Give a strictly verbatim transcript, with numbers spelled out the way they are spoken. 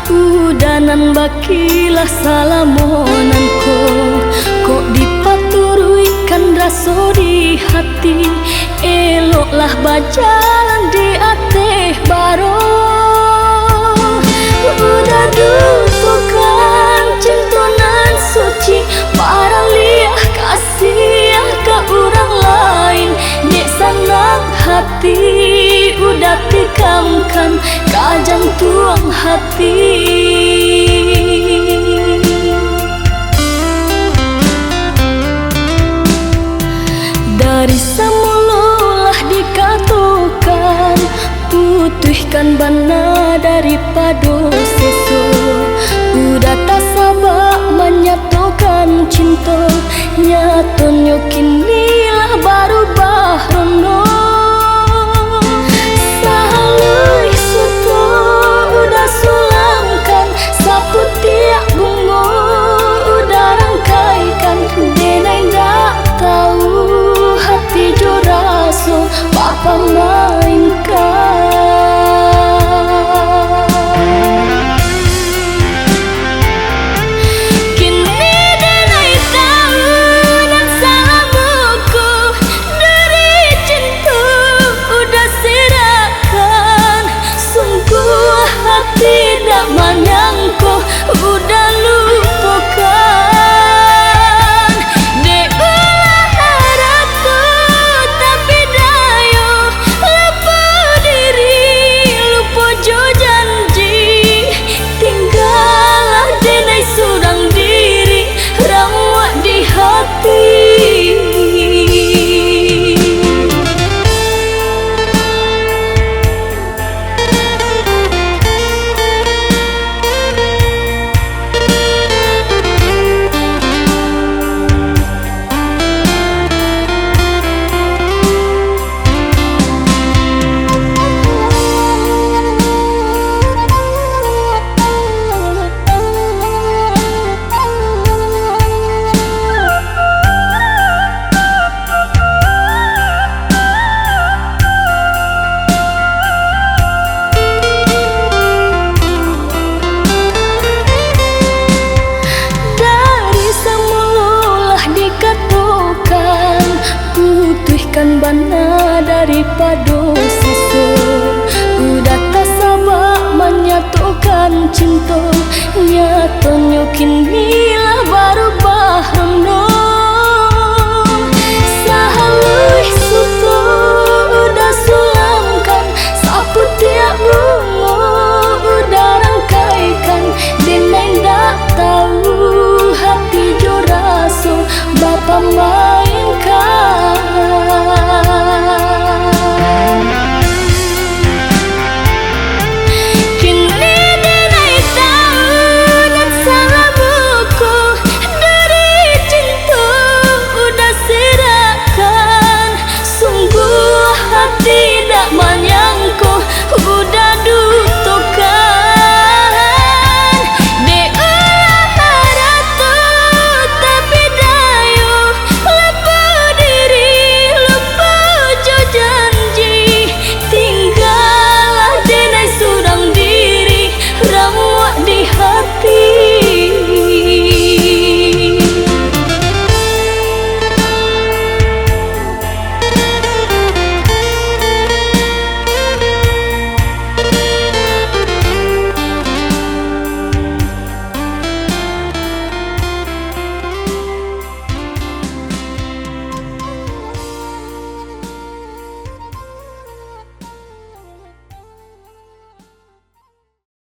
Uda nan bakilah salamo nan ko, kok dipaturuikan raso di hati, eloklah bajalan di ateh baroh. Uda dutokan cinto nan suci, baraliah kasiah ka urang lain, dek sanang hati Uda tikamkan ka jantuang hati. Dari samulo lah dikatokan, putuihkan bana daripado seso. Uda tasabak manyatokan cinto, nyatonyo kini lah barubah rono. Sahaluih suto Uda sulangkan, saputiak bungo Uda rangkaikan, denai ndak tau hati jo raso bapamainkan. Kini denai tau nan salamo ko, diri cinto Uda sirahkan. Sungguah hati dak manyangko Uda lupokan. Dek ulah harato tapi dayo, lupo diri, lupo jo janji. Tinggalah denai surang diri, ramuak di hati. Dari samulo lah dikatokan, putuihkan bana daripado seso. Uda tasabak manyatokan cinto,